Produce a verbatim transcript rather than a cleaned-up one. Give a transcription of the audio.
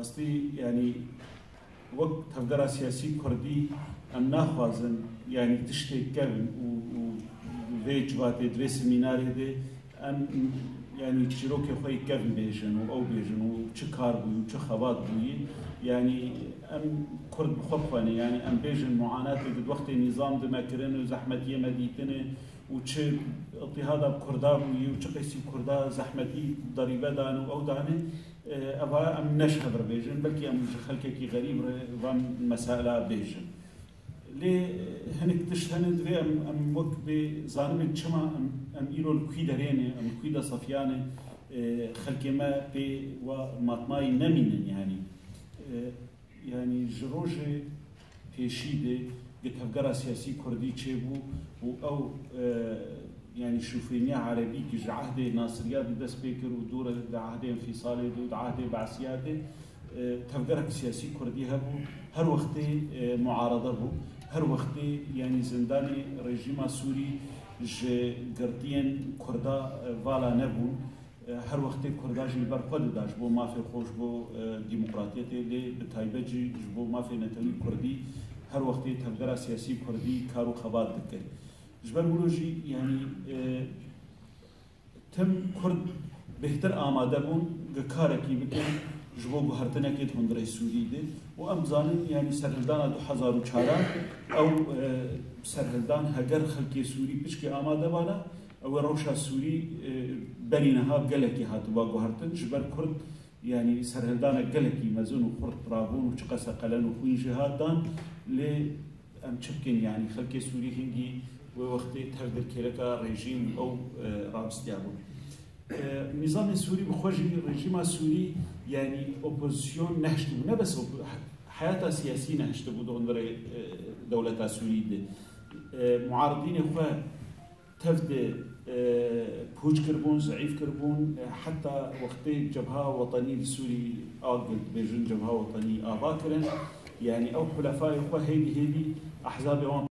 Rastî, yanî wek tevgera siyasî kurdî em naxwazin, yanî tiştê kevin û, û vê civatê, di vê semînarê de em, yanî çîrokê xwe yê kevin bêjin û ew bêjin û çi kar bûyî û çi xebat bûyî. Yanî em kurd bi xwe bixwene, yanî em bêjin muanatê di wextê nîzam de me kirin û zehmetiyê me dîtine û çi îtihada kurda bûyî û çi qeysî kurda zehmetî derîbe dan û ew dane. E, eva em ne ji hev re bêjin, belkî em ji xelkekî xerîb re van mesaila bêjin. Lê, e, hinek tişt hene divê em, em wek bê zanibin çima em, em îro li kwî derê ne, em li kwî de sefiya ne, e, xelkê me pê wa matmayî nemînin, yanî. E, yanî ji rojê pêşî de gi tevgera siyasî kurdî çêbû û ew, e, yanî şûfêniya erebî ki ji ehdê Nasiriya de dest pê kir û dû re di ehdê Enfîsalê de û di ehdê Be'siya de, e, tevgerek siyasî kurdî hebû, her wextê, e, muarede bû, her wextê, yanî zindanê rejîma Sûrî ji girtiyên kurda, e, vala nebûn. E, her wextê kurda jî li ber xwe dida ji bo mafê xwe, ji bo, e, demokratiyetê, lê bi taybet jî ji bo mafê netewî kurdî her wextê tevgera siyasî kurdî kar û xebat dikir. Ji ber wilo jî, yanî, e, tim kurd bêhtir amade bûn gi karekî bikin ji bo guhertinekê di hundirê Sûrî de. Û em dizanin, yanî serhildana du hezar û çaran, ew, e, serhildan heger xelkê Sûrî piçkê amade bana, ew ê rewşa Sûrî, e, berî niha gelekî hatiba guhertin. Ji ber kurd, yanî serhildanek gelekî mezin û xurt rabûn û çiqas qelen û xwîn jî hat dan, lê em çi bikin, yanî xelkê Sûrî hingî wê wextê tev di kêleka rejîm û ew, e, rabistiya bûn. E, nîzamê Sûrî bi xwe jî, rejîma Sûrî, yanî opozîsyon nehiştibû, ne bes opo-, heyata siyasî nehiştibû di hundirê, e, dewleta Sûrî de. E, muaridînê xwe tev de, e, pûç kiribûn, zeîf kiribûn, e, heta wextê Cebha Wetenî li Sûrî a, dibêjin Cebha Wetenî ava kirin. Yanî ew hulefayê xwe hêdî hêdî ehzabê wan